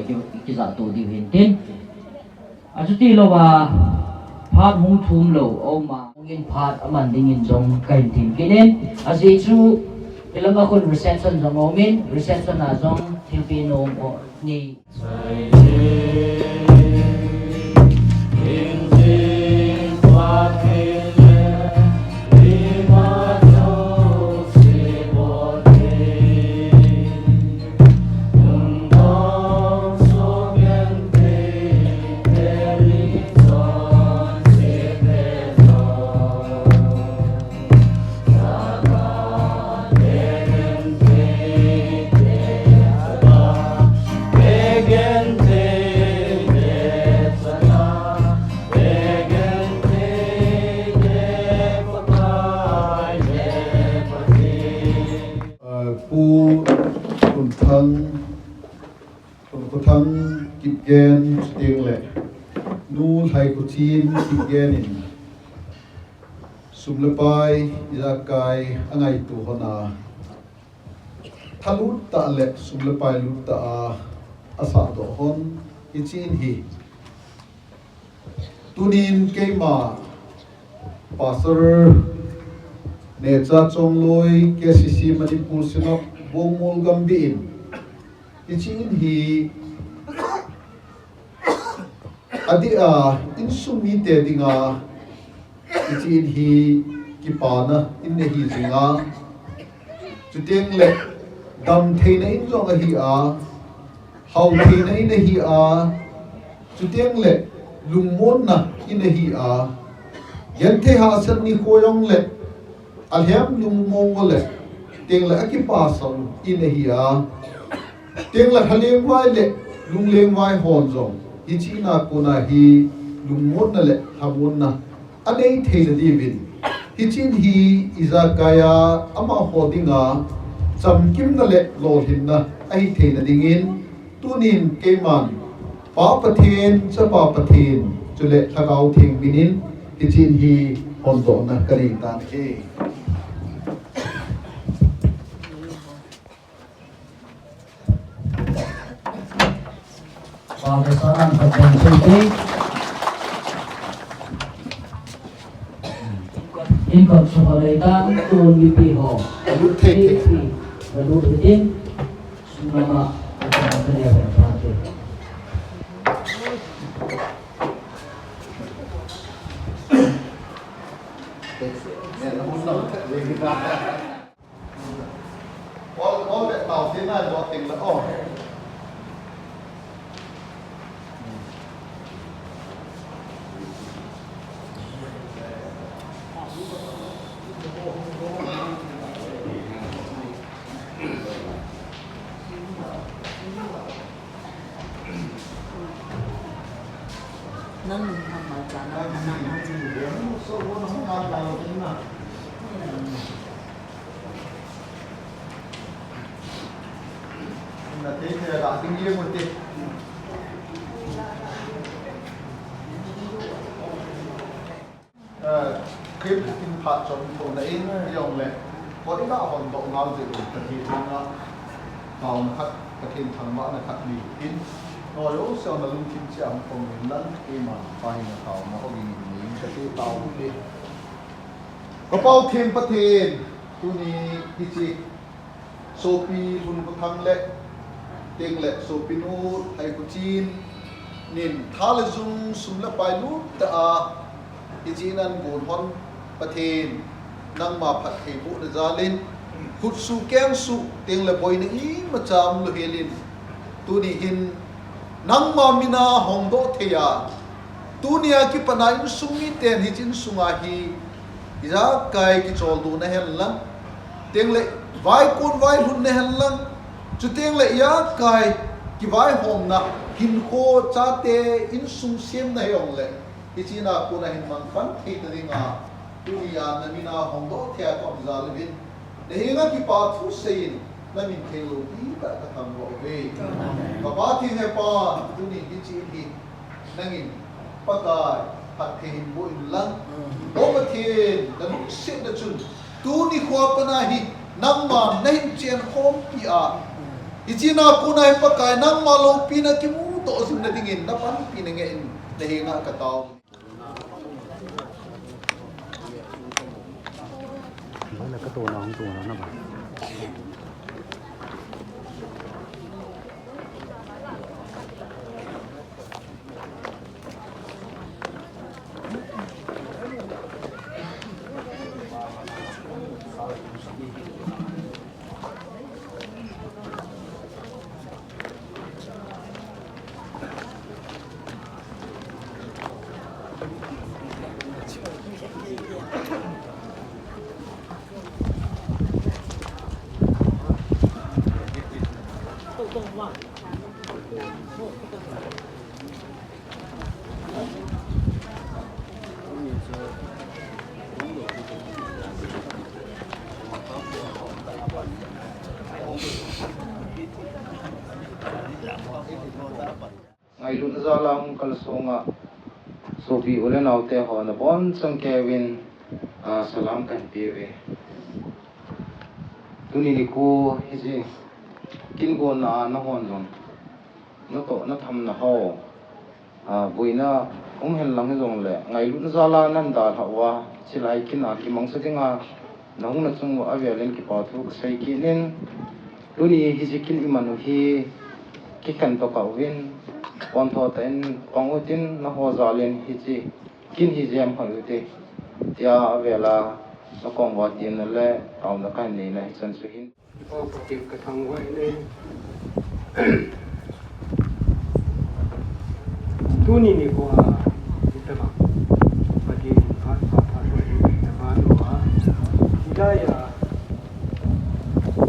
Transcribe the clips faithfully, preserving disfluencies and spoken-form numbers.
Ki, kijah to diu hin tin. Achuti louva, phat hung thum lou, aum a, hung in phat aman dingin jong kahin thim kit in. Ajeh chu, hilanga khun reception jong aum in, reception a jong thilpeh nom nei. Pu Lunthang, Lunthang Kipgen, chuteng le Nu Lhaikhuchin Kipgen in sum le pai, ijakai angaito hon a, thalut tah le sum le pai lut tah a asahdoh hon, hiche in hi. Tunin keima Pastor Necha Chongloi, K C C Manipur Synod, Bungmol Gambih in, hiche in hi, adeh a, insung mite dinga, hiche in hi kipana in ahi jinga. Chuteng le, damtheina in jong ahi a, hautheina in ahi a, chuteng le, lungmonna in ahi a, genthei hahsat nikho jong le, alhem lungmong le, chuteng le, akipasau in ahi a, chuteng le, lhalengvai le, lunglengvai hon jong, hiche in a kona hi, lungmonna le, lhamonna anei theina diuvin, hiche in hi ijakai a amaho dinga chamkimna le lolhinna ahi theina dingin, tunin keiman Pa Pathen, Chapa Pathen, chule Lhagao Theng minin hiche in hi hondohna kanei tan ahi. Pastor Saran Pathen Singte. Inkam suha lei tan tun mipi ho. Lut thei thei. Mipi, lut thei thei. Sum lama, akan kania ho pate. Ol, ol le tao te nai bo ting le o. Nang nung ham ma cha na, nang ha ji. Na te te ga ting ye mo te. Eh, Khrip in phat chom thona in, jong le, ko i ga hon doh ngal jeh u, Pathen thangvahna khat, Pathen thangvahna khat nei in, no jong sel na lungthim chia hung pom in lang, keima pa hin na taona, o ging in ning, ka te tao te. Ka Pau Theng Pathen, tuni hiche, Sopi Lhunkhothang le, teng le, Sopi Nu Lhaikhuchin, nin tha le jung sum le pai lut tah a, hiche in ahin gon hon Pathen, nangma phattheibohna jal in, khutsuh kengsuh, teng le boina imacha umlou hel in, tuni hin, nangma mina hongdoh thei a, tunia kipat a insung miten hiche insunga hi, ijakai kicholdo na hen lang, teng le vaikon vailhun na hen lang, chuteng le ijakai kivaihomna hinkho chate insung semna hi jong le, hiche in a kona hin mangpan thei ta dinga, tunia na mina hongdoh thei a ka um jal uvin, na henga kipa thu seiyin, na min theilou pi tah ka thangvah uve. Ka Pa Theng he Pa, tuni hiche in hi, nangin, Pakai, phatthei hin boh in lang. O Pathen, na lungsetna chun, tuni khoa pat a hi, nangman na hin chenkhompi a, Hiche na kona hi Pakai nangma loupina kimuto jing na dingin na panpina ngen na henga katao. Ngailutna jal a hung kalsong a, sopi u le naote ho nabonchauvin, a, salam kahin peuve. Tuni nikho hiche kin gonna a nahon jong natoh nathamna ho, a, boina um henlang hijongle, ngailutna jal a nahin dalhah uva, chulai kin a kimangcha dinga nahung na chung uva avelin kipa thu kasei kit in, tuni hiche kin iman u hi kikhen tokah uvin, pontho tah in pang utin, naho jal in hiche kin hi jem hoi ute, tia avela nakong uva temna le taona kahin neina hichan chu hin. Kipa Pathen kathangvah in e. Tuni nikho a, itobang Pathen in phat pha pha loi in tabang uva, hilai a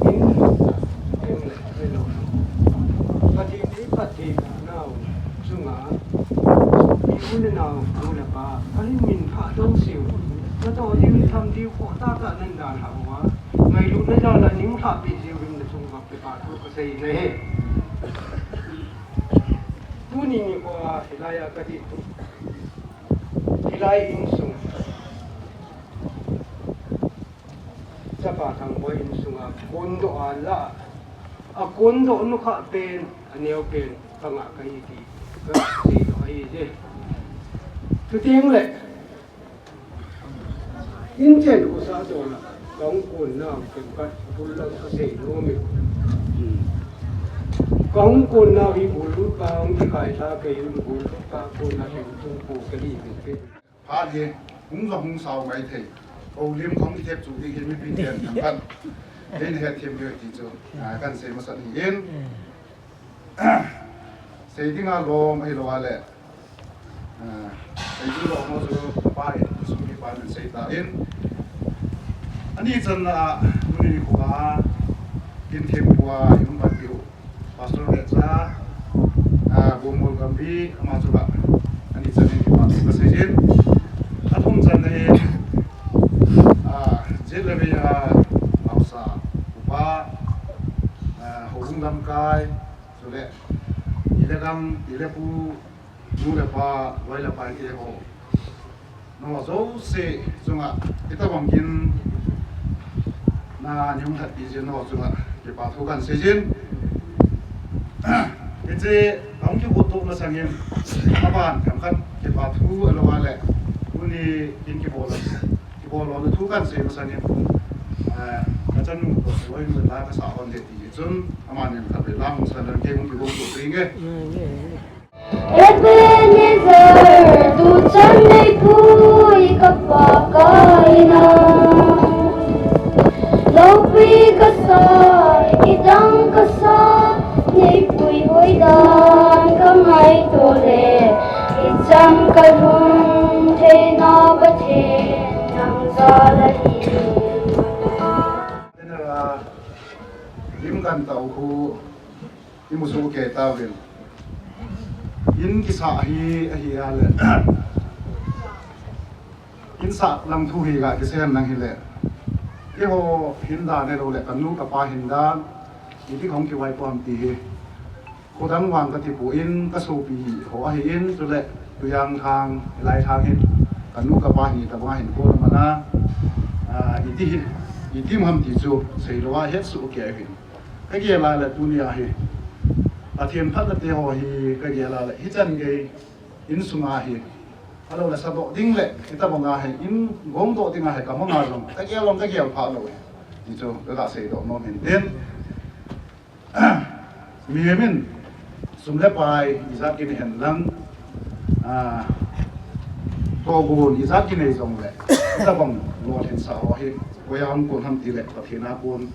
in, in le hello, Pathen in phat thei nau chunga, sopi u le nao, nu le pa, alin min pha dong siu, natoh diu, tham diu, khohtah tah a nahin dalhah uva, ngailutna jal a neihin lhahpeh jiuvin nachung uva kipa thu kasei nahi. Tuni nikho a hilai a kading, hilai insung, Chapa Thangboi insunga kondoh a la, akondoh nukhah pen, aneo pen kangah kahi ti kasei doh ahi je. Chuteng le, inchen khosa dol a kahung konnau themkhat bul lang kasei nom e. Kahung konnau hi bul lut pa hung kikai lha kei in, bul lut pa konna themkhat pu kahi uvin. Phat hi hung jong hung sao ngai thei. Houlim khom kithep chu ding hin mipi ten themkhat, eina hetthem diu ti chu, a, kahin sei masat ahin. Sei dinga lom ahilou a le, a, sei ding lom ho chu pa in, sum kipa in sei tan. Ani channa a, tuni nikho a, kin thempu a i um pat diu Pastor Vecha, a, Gomol Gambi, ama chu ba, ani chan in kipa thu kasei jin. Athum channa hi, a, Jet le Vei a, Haosa upa, a, Houbung lamkai, chule, i le gang, i le pu, nu le pa, loi le pai keiho, nangho jouse chunga, itobang kin na neihung lhatpeh jeh nangho chunga kipa thu kahin sei jin. Hiche kahung kigot toh masangin, aban themkhat kipa thu ahilou a le, tuni kin kibol, kibol lona thu kahin sei masangin, eh, kachanu toh loi nula kasah hon le ti chun, amani khatvei lang sa dan kei hung kigot toh ding e. Ebenezer, tuchan neipui ka Pakai na. Loupina kasa, kidang kasa, neipui hoidan ka ngaito le, ichan kalhung theina Pathen nang jal ahi. Lim kan tau khu. Imu soh kei tauvin. In kisah hi, ahi a le. In sah lang thu hi ga kisei hen lang hile. Keiho hin dan ahilou le, kanu kapa hin dan. Iti kahung kivaipo ham ti hi. Khodang vang kati poi, kasopi ho ahin, chule Tuiang thang, Lai thang hin. Kanu kapa hi, tabang hin kho na mana. Ah, iti hi, iti ham ti chu, seilou a het soh kei ahin. Kagel a le tunia hi Pathen phatna te ho hi kagel a le hichan gei insunga hi, ahilou le sadoh ding le hitobanga hi in gongdoh dinga hi kamanga jong kagel jong kagel phalou hi. Hichu kaga seidoh nom hin tin. Mihem in sum le pai ijat kinei hen lang, ah, tohgon ijat kinei jongle, hitobang lolhinsah ho hi koiya hung kon ham tile Pathen a kon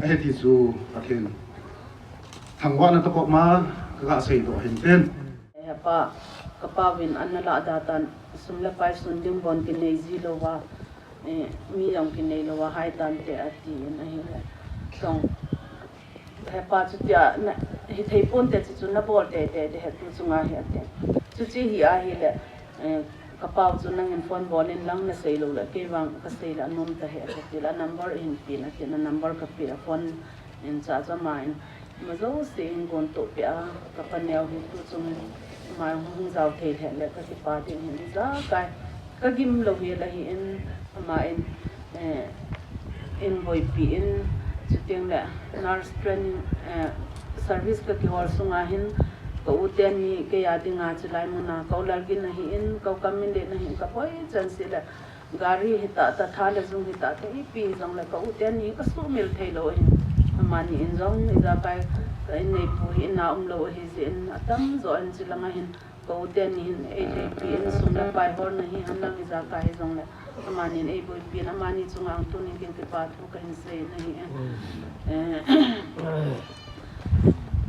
ahi ti chu Pathen thangvahna toh koma kaga seidoh hin tin. Hepa, kapauvin ana lahda tan, sum le pai sun ding bon kinei ji louva, eh, mi jong kinei louva hai tante atin ahile. Chong, hepa chutia hithei ponte, chuchu nabol teitei ding ahi tu chunga hi ati. Chuche hi ahile, eh, kapau chu nangin phone bol in lang nasei lou le, kei vang kasei le anom tahih ati tile number ahin pen atin, number kapeh a phone in cha cha ma in, ima jouse in gontoh peh a, kapa neo hi tu chung in, ama hung jao thei lheh le kakipa ding ahin ijakai. Kagim lou hel ahin, ama in, eh, in boipi in, chuteng le nurse training, eh, service kakihol sunga hin, ka u teni keiya dinga chulai muna ka u Lalgin ahin, ka u Kamminlen ahin, kaboi chan seh le, gari hita ta, tha le jung hita ta, ipi hijongle ka u teni kasuhmil thei lou ahin. Amani in jong ijakai ka inneipu hi ina umlou ahi jeh in atamjo in chulanga hin ka u teni hin eilheipi in sum le pai holna hi henlang ijakai hijongle amani in eiboipi in amani chunga tunin ken kipa thu kahin sei nahi. Eh,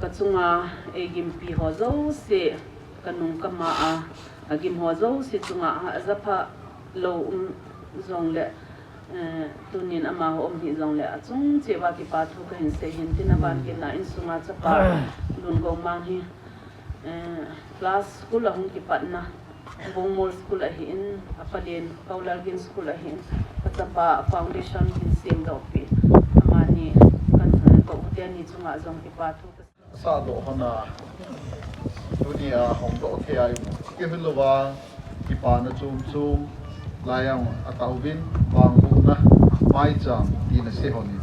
kachunga eigimpi ho jouse, kanung kama a, agim ho jouse chunga ajapha lou um jongle, eh, tunin amaho um hih jongle achung cheh uva kipa thu kahin sei hin tin, aban kit na insunga chapa Lungomang hi, eh, class school ahung kipatna Bungmol school ahin, apalen ka u Lalgin school ahin, kachapa foundation hin semdoh pi. Amani, ka, ka u teni chunga jong kipa thu ka Sahdoh hon a, tunia hongdoh thei a, kihil louva, kipana chom chom, lai a atauvin, vangbohna, maicham, tina sei hon in.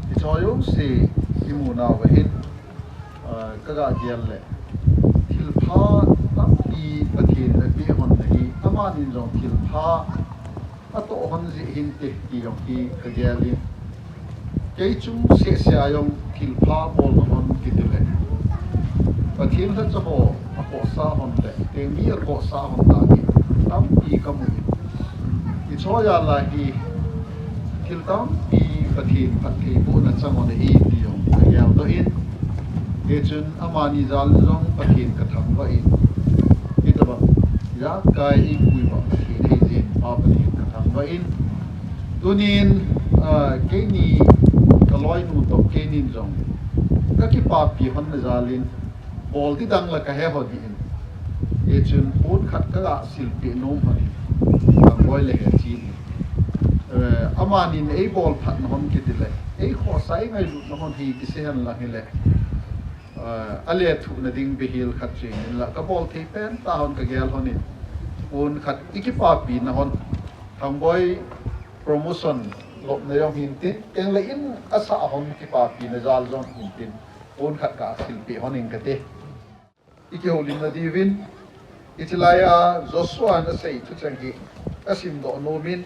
Hiche jouse, imu nauva hin, ah, kaga gel le, thilpha tampi Pathen in apeh hon ahi, amanin jong thilpha atoh hon jeh hinte ti jong hi kagel in. Kei chung seh seh a jong thilpha bolna hon kiti le, Pathen lhacha ho akhohsah hon le tengmi akhohsah hon dan hi tampi kamu in. Hiche jal a hi thil tampi Pathen phattheibohna chang hon ahi ti jong kageldoh in. Hichun amani jal in jong Pathen kathangvah in. Hitobang ijakai ipu ipa Pathen ahi jeh in Pa Pathen kathangvah in. Tunin, ah, keini kaloinu toh keinin jong kakipapi honna jal in bol didang la kahe ho dih in. Hichun pon khat kaga silpeh nom hon in, Thangboi le Hechi in. Eh, amanin eibolphatna hon kiti le, eikhohsah eingailutna hon hi kisei henlang hile, eh, alethuhna ding beihel khat chengin la kabol thei pen tah hon kagel hon in, pon khat ikipapina hon, Thangboi promotion lopna jong hintin, tengle in asah hon kipapina jal jong hintin, pon khat kasilpeh hon in kati. Ikihoulimna diuvin, hiche lai a Joshua in asei thucheng hi kasimdoh nom in,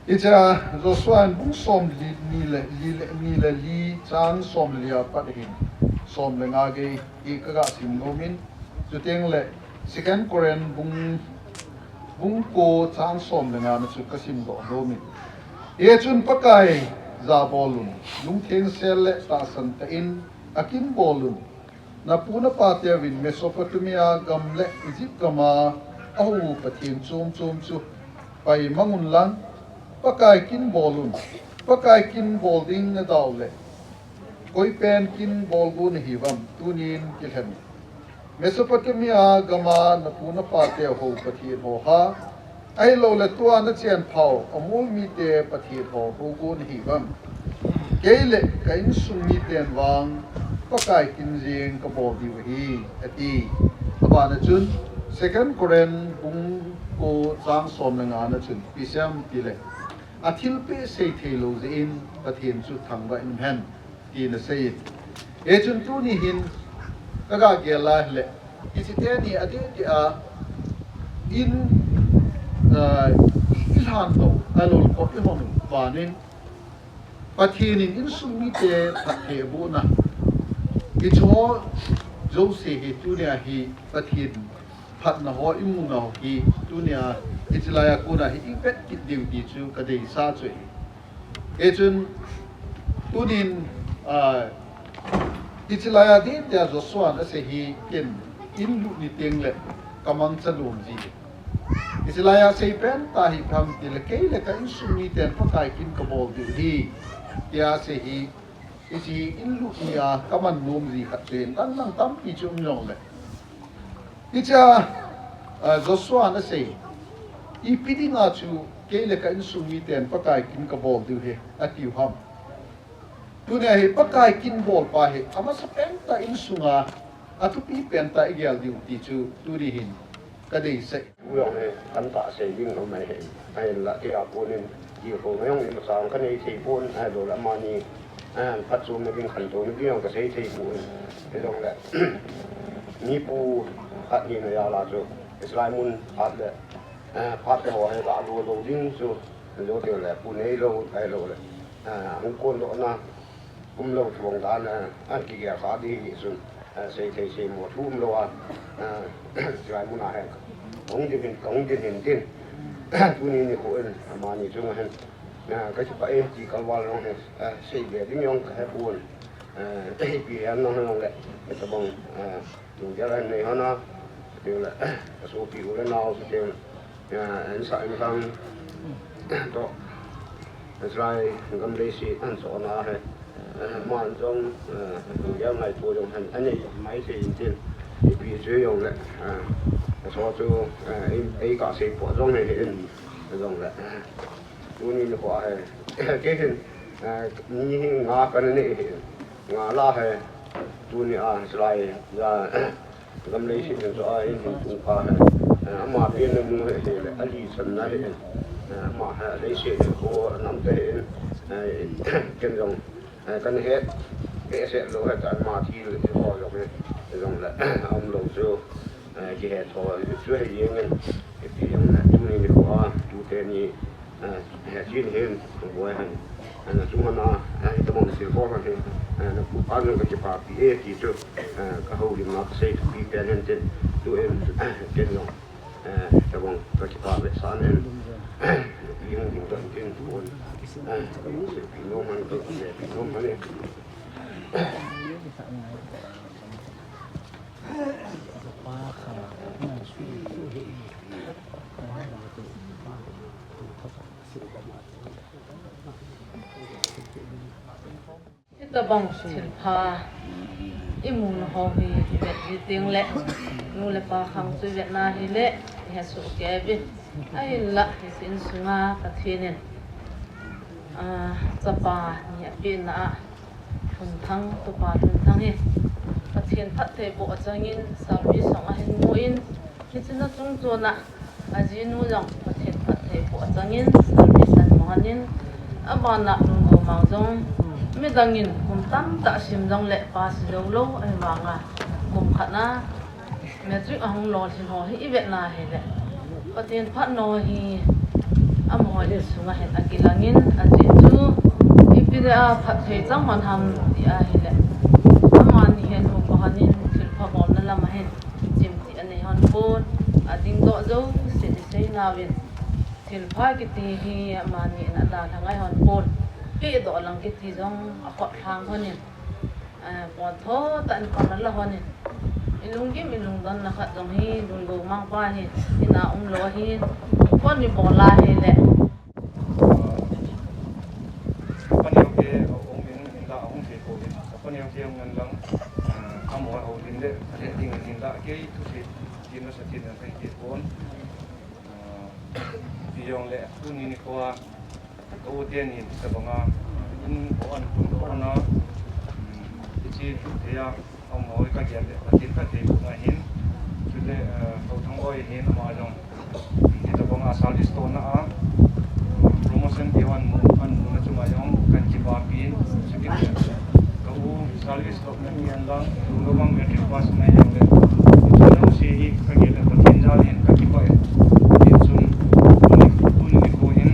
hiche a Joshua in bung somli ni le, li le, ni le li chang somli a pat hin som le nga gei hi kaga sim nom in, chuteng le Second Corinth bung, bung ko chang som le nga na chu kasimdoh nom in. Hichun Pakai jabol un, lungthengsel le tahsan tah in akinbol un, napu napateuvin Mesopotamia gam le Egypt gam a ahou Pathen chom chom chu paimang un lang, Pakai kinbol un, Pakai kinbol ding nadau le, koipen kinbol go nahiuvam, tunin kilhen un. Mesopotamia gam a napu napateu hou Pathen ho ha, ahilouleh tua nachenphau Amor mite pathen ho hou go nahiuvam. Kei le ka insung miten vang Pakai kin jeng kabol diu ahi, ati. Abana chun Second Corinth bung ko chang som le nga na chun ipi asei em itile, athilpeh sei thei lou jeh in Pathen chu thangvah in um hen, tin asei in. Hichun tuni hin kaga gel a ahile, hiche teni adeh deh a in, ah, i lhan lou, ahilouleh kop i hong ban in, Pathen in insung mite phatthei abohna, hiche ho jouse hi tunia hi Pathen phatna ho imu nau hi, tunia hiche laiya kona hi i vet kit diu ti chu kadeisah chu ahi. Hichun tunin, ah, hiche laiya ding tia Joshua in asei hi ken in lut ni tengle kamangcha nom ji. Hiche laiya asei pentah hi ipi ham tile, kei le ka insung miten Pakai kin kabol diu ahi, tia asei hi. Hiche hi in lut nia kaman nom ji khat chu ahin, dang dang tampi chu um jongle. Hichea, ah, Joshua in asei, ipi dinga chu kei le ka insung miten Pakai kin kabol diu ahi, atiu ham. Tunia hi Pakai kin bolpa hi amasa pentah insunga athupi pentah igel diu ti chu tuni hin kadeisah. Jong hi kantah sei ding um ahi. Ahinla kei a konin, ti kho jong imacha kanei thei pon, ahilouleh amani, ah, phatchomna ding, khantouna ding jong kasei thei pon. Hijongle, mipu khat hina jal a chu, Israel mun phat le, ah, phat te ho hi galo lou ding chu, jo teng le pu neilou, ahilouleh, ah, hung kondohna umlou chuang dan a, a kigel kha ding hi chun, a, sei thei seimo thu umlou a, a, chulai muna hin kahung ding hin, kahung ding hin tin. Tuni nikho in, amani chunga hin, a, kakipah e ti kalval jong hi, a, sei be ding jong kahe pon. A, ipi ham nang jong le, hitabang, a, lunggel ahin nei hon a, chuteng le, asopi u le nao, chuteng le, a, insung insung toh, Israel gam leiset ahin chohna hi, a, aman jong, a, lunggel ngaito jong ahin, anei mai thei in tin, ipi chu jong le, a, aso chu, a, in, ei kasei po jong hi in, jong le, a, tuni nikho a hi, kei hin, a, mi hi nga kana nei hi in, nga lah hi, tunia Israel, a, gam leiset hin chu a in hin tung pha hi, eh, ama penna nu hi, hile, ali channa hi, eh, ama hi, leiset hin kho nam te hi, eh, ken jong, eh, kana het, behseh lou hi ta, ama thi le, ho jong hi, jong le, aum lou chu, eh, kihe tho, chu hi jeng in, ipi jong le, tuni nikho a, tute ni, Eh, eh, chin hin, boi hin, eh, na chunga na, eh, hitabang thil bol hin, eh, na pu pa jong kakipah pi e ti chu, eh, kahoulimna kasei thupi pen hin tin, tu in, eh, ken jong, eh, hitabang kakipah vetsahna in, eh, pi hung ding don tin, tu in, eh, pi nom han, pi nom han e. Hitabang thilpha imu nau hi ivet ji teng le, nu le pa khang chu ivet na hile, ihesoh kei ve. Ahinla, hiche insunga Pathen in, ah, chapa ni apehna a, Lhunthang, tupa Lhunthang hi, Pathen phattheiboh achangin, service jong ahin mu in, hiche na chung chon a, ajinu jong Pathen phattheiboh achangin service ahin mu hon in, abana Lungou Mang jong midang in kum tamtah sim jongle pass lou lou ahi vanga, kum khat na matric ahung lolhin ho hi ivet na hile, Pathen phatna hi amaho insunga hin akilang in, ajeh chu ipi dia phatthei chang hon ham ti ahile, amani hin upa hon in thilpha bolna lam ahin chimti anei hon pon, adingdoh jouse isei nauvin, thilpha kiti hi amani in adalha ngai hon pon, pehdoh lang kiti jong akhut lhang hon in, eh, pon tho tah in pang la hon in, ilunggim ilungdonna khat jong hi Lungou Mang pa hi ina umlou ahin, phone ibol a hile, Paneo te ahung in, in la ahung thei pouvin. Paneo te ahung in lang, ah, amaho houlim le, ahet ding in la, kei thusei, tin masa tin lang kahi thei pon. Ah, ti jong le, tuni nikho a, ka u teni, hitabanga, in ho an pun doh na, um, hiche, thei a, Amaho hi kagel le, Pathen phattheibohna ahin, chule, eh, Touthang Boi hin ama jong, hitabanga service tohna a, promotion Keiho an mu, an muna chunga jong kahin kipapi in, chuteng le ka u service toh na mi hen lang, Lungdoumang matric pass na jong le, chule u se hi ka gel le Pathen jal in ka kipah e. Tin chun, tuni, tuni nikho hin,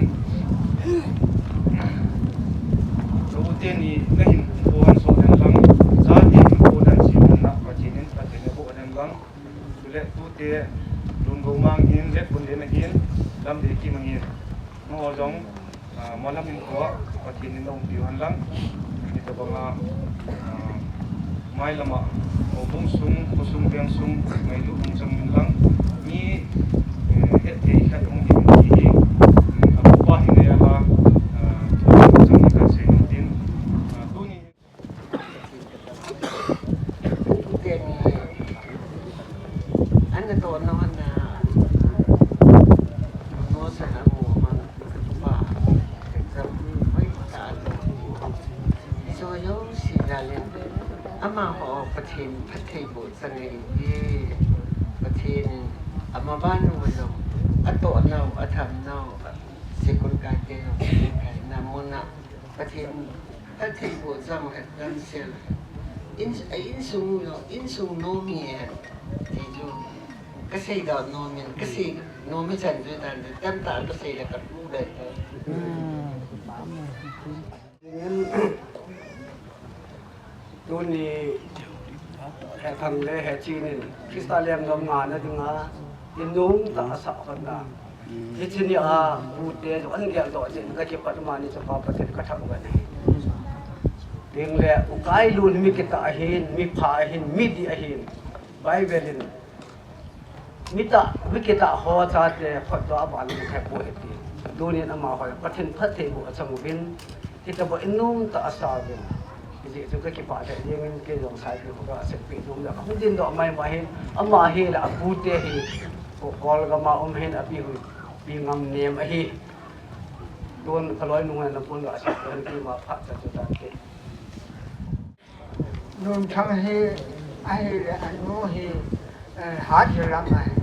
ka u teni na hin ko an so hen lang, chate hin ko dan si hen na, Pathen in, Pathen in ko hen lang. Chule tute Lungdoumang hin, Letbunlen ahin, Lamdei Kim ahin. Nangho jong, ah, malam in ko a, Pathen in na umpi u hen lang. Hitobang a, ah, mailama, houbung sung, khosung vengsung, ngailut hung chang hen lang. Mi, eh, hetthei khat hung hi, hi, hi. Hmm, abupa hi nei a la, ah, hung chang ni khat sei nom tin. Ah, tuni Teni, ana to no ana, no sa na mo man, pa, exam, hoi ta to. So yo si la le, amaho Pathen phatthei boh chang e, Pathen in ama ban u lo, ato nau, atham nau, sikul kai te lo, kai na mo na, Pathen phatthei boh chang e, dan sel. In, insung lo, insung nom e, ti chu. Ka seidoh nom in, ka sei nom e chan chu dan, tamtah ka sei le ka tu le. Hmm. Tuni Hethang le Hechin in Christa lengdom ngahna dinga, in nom tah a sah hon a. Hiche ni a, pute jong an geldoh jeh in ka kipat, amani chapa Pathen ka thangvah e. Tin le, u Kailun mi kitah ahin, mi pha ahin, mi dih ahin. Bible in, mi tah, mi kitah ho chate photdoh a ban in thepoi ati. Tunin amaho Pathen phatthei boh a chang uvin, Hitobang in nom tah a sa uvin. Hijeh chun ka kipah lheh jeng in, kei jong Saipi kho ka seipi nom le, ka hung dingdoh maimai hin, ama hi le apute hi, Kolgam a um hin, api hui, pi Ngamnem ahi. Tun ka loinu ngen na pun ga seipi hin, keima phat cha chu tan ke. Nunthang hi, ahile anu hi, eh, Hatzalam ahi.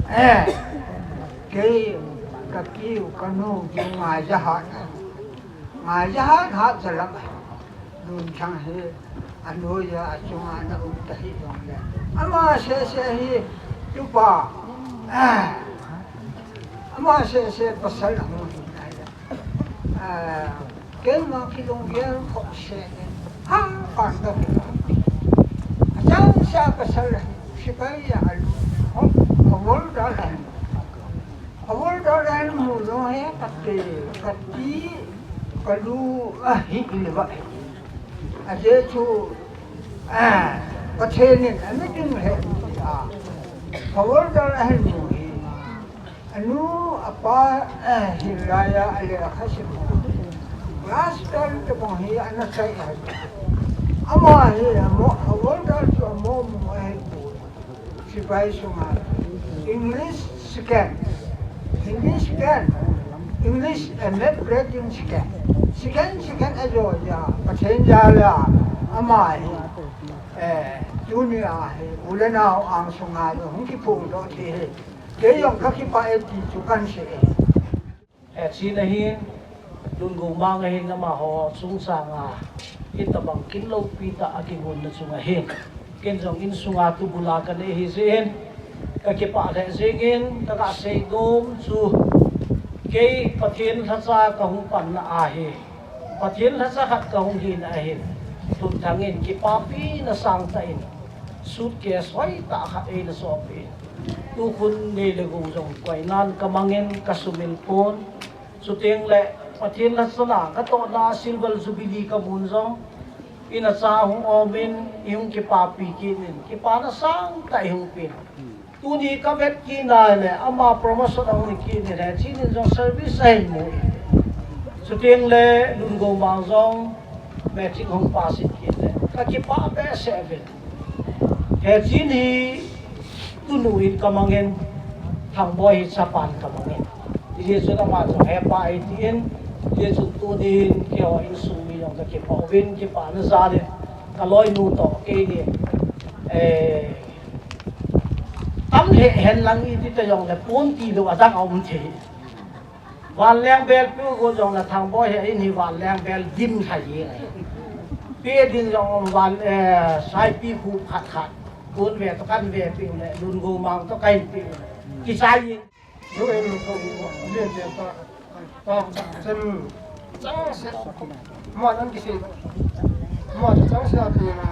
Eh, kei, ka pi u, ka nu u, Ngaijahat ahi. Ngaijahat, Hatzalam ahi. Nunthang hi, anoiya, achunga ana um ta hih jongle, ama sese hi, tupa, eh, ama sese pasal ahung hi ahi. Ah, keima kilunggel khoh seh in, ha, pan ka hu. Achang sa pasal ahi, sipai a alu, ho, hawldar ahi. Hawldar ahi mu jong he, kati, kati, kalu ahi le ba. Ajeh chu, ah, Pathen in, ami ding he, ah, hawldar ahi mu hi. Anu, apa, eh, hilaiya, alekha sim. Class twelve tabang hi, ana chai ahi. Ama hi, amo, hawldar chu amo mu ahi. Sipai sunga. English second. Hindi second. English, eh, math reading second. Second, second ajo ja. Pathen jal a. Ama hi. Eh, tuni a hi. U le nao angsunga jo. Hung kiphongdoh ti hi. Kei jong ka kipah e ti chu kan sei e. Hechin ahin, Lungoumang ahin amaho chungchang a, hitabang kin loupi tah a kigonna chunga hin, ken jong insunga tubul a ka nei ahi jeh in, ka kipah lheh jeng in, ka ga sei nom chu, kei Pathen lhacha ka hung panna ahi. Pathen lhacha khat ka hung hina ahin, Lunthang in kipapi na sangtah in, suitcase hoitah khat eina sohpeh in. Tukhun nei le gou jong koinan ka mangin ka sumil pon. Chuteng le Pathen lhacha na ka tohna Silver Jubilee ka mun jong, in a cha hung om in, i hung kipapi kit in, kipana sangtah i hung pen. Tuni ka vet kit na le, ama promotion a hung kit ni le, Hechin in jong service ahin mu in. Chuteng le, Lungoumang jong matric hung pass in kit le, ka kipah behseh uvin. Hechin hi tunu in ka mangin, Thangboi hi chapan ka mangin. Hijeh chun ama jong hepa ahi tin, hijeh chun tunin keiho insung mi jong ka kipah uvin, kipana jal in, ka loinu toh keini, eh, tam lheh hen lang iti ta jongle pon tilou adang aum thei. Vanleng bel pu go jong la Thangboi he in hi vanleng bel dim lha hi. Pe ding jong van, eh, saipi khu khat khat. Kun ve to kan ve pi le, lun go mang to kan pi. Kisai. Lu en ko le le ta. Ta sen. Chang se. Ma nan kisi. Ma chang se a ti na.